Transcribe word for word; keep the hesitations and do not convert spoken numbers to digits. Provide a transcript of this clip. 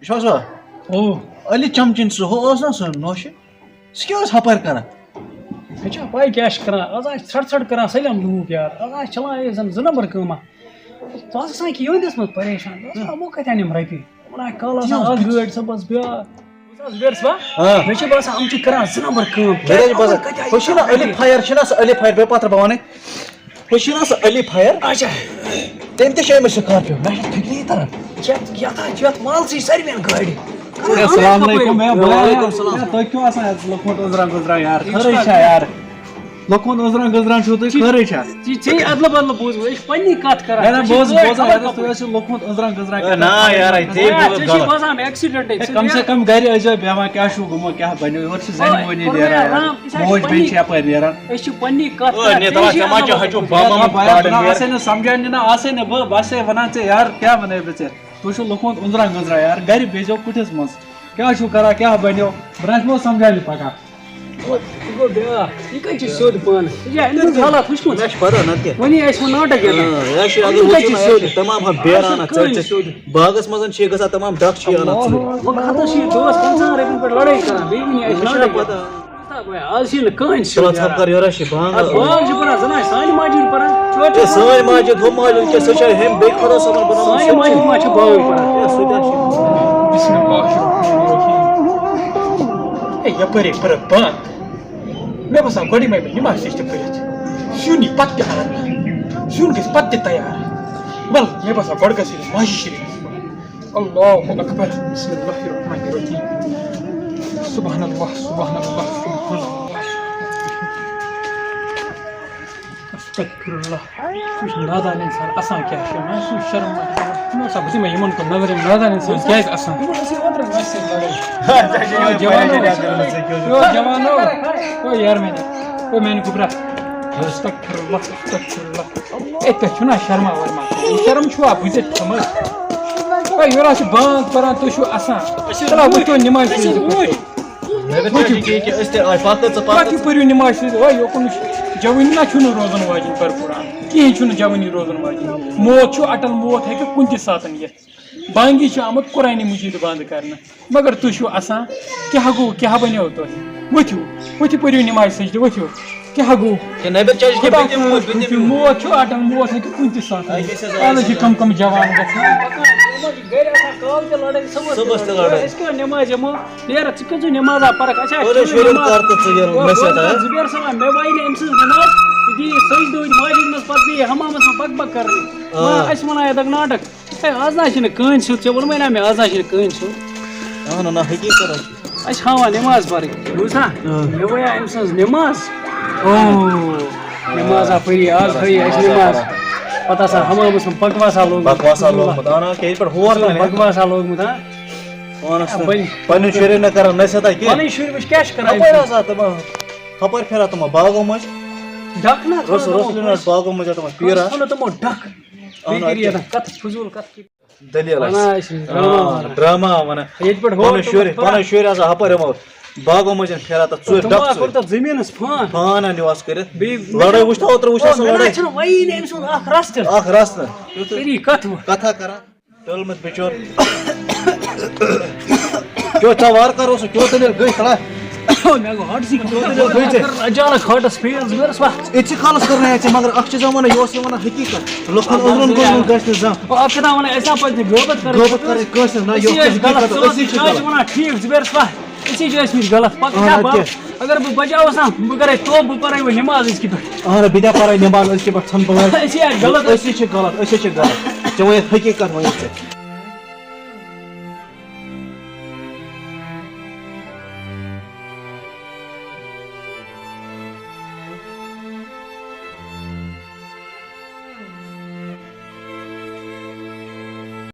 چھُ سا؟ او۔ علی چمچن سُہ ہُہ اوس نا سُہ نوشہِ؟ سُہ کیٛاہ اوس ہپٲرۍ کران؟ مےٚ چھا پَے کیٛاہ چھِ کران؟ آز آسہِ ژھرٛٹھ ژھرٛٹھ کران سٲلِم لوٗکھ یار۔ آز آسہِ چلان یہِ زَن زٕ نمبر کٲمہ۔ ژٕ آسکھ آسان کہِ یِہُنٛدِس منٛز پریشان۔ ژٕ آسکھ یِمو کَتہِ اَنٮ۪م رۄپیہِ؟ یِمَن آسہِ کالہٕ آسان اَکھ گٲڑۍ، صُبحَس بیٛاکھ۔ بوٗز حظ زُبیر صٲبا؟ آ۔ مےٚ چھِ باسان یِم چھِ کران زٕ نمبر کٲم۔ مےٚ تہِ چھِ باسان، کَتہِ آیہِ ہُہ چھُنہ علی فیر، چھُنہ سُہ علی فیر، بیٚیہِ پَتھر بھوانٕے۔ ہُہ چھُنہ سُہ علی فیر۔ اچھا۔ تٔمۍ تہِ چھِ أمِس سکارپیو۔ مےٚ چھُنہٕ فِکری تران۔ یَتھ، یَتھ ہا چھِ یَتھ مالسٕے ساروِیَن گاڑِ۔ ہے، السلام علیکم۔ ہے، بھایا، وعلیکم السلام۔ ہے، تُہۍ کیوں آسان یَتھ لُکھ وُنٛد أنٛزران گٔنٛزران یار؟ خٲرٕے چھا یار؟ لُکھ وُنٛد أنٛزران گٔنٛزران چھُو تُہۍ؟ خٲرٕے چھا؟ ژےٚ، ژےٚ اَدلہٕ بدلہٕ بوٗزمُت، أسۍ چھِ پنٛنی کَتھ کران۔ ہے، نہ، أسۍ چھِ بوز، گٲڑۍ بوز، کھالان ہے، کَپٲرۍ۔ تُہۍ ٲسِو لُکھ وُنٛد أنٛزران گٔنٛزران ہے، کران۔ نہ، یار، ہے، ژےٚ ہے، بوز ژےٚ چھُے غلط۔ باسان accident ہے، ہے، ژٕ کم سے بیٛاکھ۔ کم گرِ ٲسۍزیو بیٚہوان، کیٛاہ چھُو گوٚمُت، کیٛاہ بنیو؟ یورٕ چھِ زَنہِ او، مٔہنی پرواے نیران، یار۔ رام، أسۍ حظ چھِ موج بیٚنہِ پنٛنی، چھِ یَپٲرۍ نیران۔ أسۍ چھِ پنٛنی کَتھ او، کران، نے، تٔمِس تَلہ، چھِ ژےٚ ما چھُ اَدلہٕ ہَجُم بدلہٕ۔ بامَم ہے، بھیا، کاڑُن بہٕ یورٕ۔ آسے نہٕ سمجھان نہٕ، آسے نہٕ بہٕ، بہٕ آسے وَنان ژےٚ، یار، کیٛاہ وَنَے بہٕ ژےٚ؟ تُہۍ چھِو لُکھ وُنٛد أنٛزران گٔنٛزران، یار، گرِ بیٚہزیو کُٹھِس منٛز۔ کیٛاہ چھُو کران، کیٛاہ بنیو؟ برٛنٛچ ما سمجھان یہِ پگاہ؟ یہِ گوٚو بیٛاکھ۔ یہِ کَتہِ چھُ سیوٚد پانہٕ؟ یہِ چھا أمۍ سٕنٛز حالات وٕچھمٕژ؟ مےٚ چھِ پَتہ نَتہٕ کیٛاہ۔ وۄنۍ ٲسۍ وۄنۍ ناٹک یَتھ۔ آ، یہِ چھُ اَگر یہِ کَتہِ وٕچھُن چھُ آسہِ سیوٚد؟ تَمام ہا بیران کَتہِ چھُ اَتھ ژَرِ ژَرِ۔ سیوٚد؟ باغَس منٛز چھِ یہِ گژھان تَمام ڈَکھ چھِ یہِ اَنان ژٔرِتھ۔ وۄنۍ خطا چھِ یہِ دۄہَس پنٛژاہَن رۄپیَن پٮ۪ٹھ لَڑٲے کَران، بیٚیہِ وٕنہِ اَسہِ مےٚ چھُنہ ناٹک پَتہ۔ یَتھ۔ آز چھِنہٕ کٕہٕنۍ سیوٚد تُلان ژھۄپہٕ نیران۔ کَر یورٕ، اَسہِ چھِ بانٛگ۔ اَتھ بانٛگ چھِ پَران، زَنہٕ آسہِ سانہِ ماجہِ ہُنٛد پَران۔ چٲنۍ ہے، سٲنۍ ماجہِ، ہُم ماجہِ، کیٛاہ سُہ چھا ہیٚمۍ بیٚیہِ خۄدا صٲبَن بَنومُت؟ سانہِ سُہ ماجہِ چھُ۔ ہُنٛد ما چھِ بانٛگ پَران؟ ہے، سُہ تہِ حظ چھُ۔ بسم اللہ الرحمن الرحیم۔ ہے، یَپٲرۍ ہے پٔرٕکھ بانٛگ۔ مےٚ باسان، گۄڈٕ یِمَے بہٕ نِماز سجدٕ پٔرِتھ۔ سیُن یی پَتہٕ تہِ اَننہٕ۔ سیُن گژھِ پَتہٕ تہِ تیار۔ وَلہٕ، مےٚ باسان، گۄڈٕ گژھٕ یہِ ماجہِ شریٖفَس پَرُن۔ اللہ اکبر، بسم اللہ الرحمن الرحیم۔ سبحان اللہ، سبحان اللہ، سبحان اللہ۔ استغفر اللہ۔ سُہ چھُ نادان اِنسان، اَسان کیٛاہ چھُ؟ مےٚ چھُ شرم، مےٚ اوس بہٕ دِمے یِمَن کُن نظر، یِم نادان اِنسان کیٛازِ اَسان؟ یِمَن ٲس یہِ اوترٕ مےٚ سۭتۍ لڑٲے۔ ہا، ژےٚ چھےٚ او یِہوٚے جوانو، پریشٲنی اَتھ گٔمٕژ، ژےٚ کیٛاہ اوس؟ او جوانو، او یار میٛانہِ، او میٛانہِ گوٚبرا۔ استغفر اللہ، استغفر اللہ۔ اے، تۄہہِ چھُو نا شرما ورما؟ شرم چھُوا بٕتھِ تھٲومٕژ؟ اے، یورٕ حظ چھِ بانٛگ پَران، تُہۍ چھِو اَسان۔ چلو، وٕچھو نِماز شریٖف۔ مےٚ گژھِ وٕچھِو۔ یہِ کہِ أسۍ تہِ آے، پَکھ ژٕ، پَکھ پَتہٕ ژٕ۔ پٔرِو نِماز شریٖف۔ اے، یوکُن چھُ جوٲنی نا چھُنہٕ روزَن واجِنۍ بَرپوٗران۔ کِہیٖنۍ چھُنہٕ جوٲنی روزَن واجِنۍ۔ موت چھُ اَٹَل، موت ہیٚکہِ کُنہِ تہِ ساتَن یِتھ۔ بانگی چھِ آمُت قرآنِ مجیٖد بنٛد کرنہٕ۔ مگر تُہۍ چھِو اَسان، کیٛاہ گوٚو، کیٛاہ بنیو تۄہہِ؟ ؤتھِو، ؤتھِو پٔرِو نِماز سجدٕ، ؤتھِو۔ کیٛاہ گوٚو؟ ہے نٮ۪بر کیٛازِ چھِ خۄدا بِہِتھ یِم خٲر، مُلکۍ؟ تُہۍ چھِو، موت چھُ اَٹَن، موت ہیٚکہِ کُنہِ تہِ ساتہٕ اَتہِ یِتھ۔ ٲسۍ آسان پانَس چھِ کَم کَم جوان گژھان۔ گرِ آسان کالہٕ تہِ لڑٲے، صُبحَس تہِ صُبحَس تہِ لڑٲے۔ لڑٲے۔ أسۍ کیٛاہ نٮ۪مازِ یِمو؟ نیرٕ، ژٕ کٔژٕو نٮ۪مازا پَرَکھ؟ اَسہِ حظ اورے چھُنہٕ شُرٮ۪ن نٮ۪ماز۔ کر تہٕ ژٕ یہِ وۄنۍ نصیحت، بہٕ ہا؟ زُبیر صٲبا، مےٚ وایہِ نہٕ أمۍ سٕنٛز نٮ۪ماز۔ یہِ دِیہِ سجدٕ وٕنہِ مسجد منٛز، پَتہٕ بیٚیہِ حمامَس منٛز بَک بَک کَرنہِ۔ آ۔ وۄنۍ اَسہِ وَنان یَتھ ناٹک۔ ہے، آز نہ حظ چھِنہٕ کٕہٕنۍ سیوٚد، ژےٚ ووٚنمَے نہ مےٚ، آز نہ حظ چھِنہٕ کٕہٕنۍ سیوٚد۔ اَہَن، نہ، حقیٖقت حظ چھِ۔ اَسہِ ہاوان نٮ۪ماز پَرٕنۍ، بوٗزتھا؟ اۭں۔ مےٚ وَنیٛاو أمۍ سٕنٛز نٮ۪ماز۔ او۔ نٮ۪مازا پٔری، آز پٔری اَسہِ نٮ۪ماز۔ پَتہٕ آسان حمامَس منٛز بکواسا لوگمُت۔ بکواسا لوگمُت، اَہَن، کیٛازِ پٮ۪ٹھ ہور تام، ہے؟ بکواسا لوگمُت، ہا؟ پانَس آ، تہِ۔ بَنہِ۔ پَنٕنۍ شُرٮ۪ن نہ کَران نصیحتہ کینٛہہ۔ پَنٕنۍ شُرۍ وٕچھ کیٛاہ چھِ کَران۔ اَپٲرۍ آسان تِم، ہُپٲرۍ پھیران تِم باغو مٔنٛزۍ۔ ڈَکھ نہ روٚس-، کھولو تِمو روٚسلہِ نہ کٲنٛسہِ۔ باغو مٔنٛزۍ تِمَن کٲنٛسہِ پیٖران۔ کھولو تِمو ڈَکھ۔ اَہَن، بیٚیہِ کٔرِو اَدٕ یَتھ کَتھ فضوٗل کَتھ۔ دٔلیٖل وَنان آسہِ۔ ٲسۍ نہٕ ڈرٛاما آ، وَنان۔ ڈرٛاما وَنان۔ ییٚتہِ پٮ۪ٹھ ہور پَنٕنۍ تِمَن شُرۍ، پَران۔ پَنٕنۍ شُرۍ آسان ہُپٲرۍ یِمو باغو مٔنٛزۍ پھیران تَتھ ژوٗرِ تِم ڈَکھ ما ژوٗرِ۔ کوٚر تَتھ زٔمیٖنَس فان؟ فان اَنیو اَتھ کٔرِتھ۔ بیٚیہِ لَڑٲے وٕچھ تَتھ اوترٕ، وٕچھ او، اَتھ سۄ مےٚ نہ لَڑٲے۔ چھُنہٕ وَیی نہٕ أمۍ سُنٛد اَکھ رَژھ تہِ۔ اَکھ رَژھ نہٕ۔ کٔری کَتھ وۄنۍ۔ کَتھا کَران۔ ٹٔلمٕتۍ بِچور۔ کیٛاہ ژےٚ وارٕ کَرو سُہ، کیٛاہ دٔلیٖل گٔے کھڑا؟ مےٚ گوٚو ہاٹسٕے کیٛاہ دٔلیٖل گٔے ژےٚ؟ اچانک ہاٹس فیل زٕ ؤرس وَتھ۔ أتھۍ کالس کٔر نہٕ اَسہِ، مگر اکھ چیٖز وَنان، یہِ اوس یہِ وَنان حقیٖقت۔ لُکن أنٛدرَن گوٚژھ نہٕ گژھِ نہٕ زانٛہہ۔ اَکھ کَتھا وَنان، اَسہِ نہ پَزِ نہٕ غٲبت کَرٕنۍ۔ غٲبت کَرٕنۍ کٲنٛسہِ ہٕنٛز، نہ، یہِ اوس أسۍ حقیٖقت، غلط، أسی چھِ غلط۔ وَنان ٹھیٖک، زٕ ؤرس وَتھ۔ أسی چھِ ٲسمٕتۍ غلط۔ پَتہٕ اَہَن، کیٛاہ اَدٕ بَب؟ کیٛاہ؟ اگر بہٕ بچاوس نا، بہٕ کَرَے توبہٕ، بہٕ پَرَے وۄنۍ نٮ۪ماز أزکہِ پٮ۪ٹھ۔ اَہَن، بہٕ تہِ پَرَے نٮ۪ماز أزکہِ پٮ۪ٹھ، ژھٕن بہٕ وۄنۍ۔ أسی آے غلط۔ أسی چھِ غلط، أسی چھِ غلط۔ ژےٚ وَنیٚتھ حقیٖقت وَنیٚتھ ژےٚ۔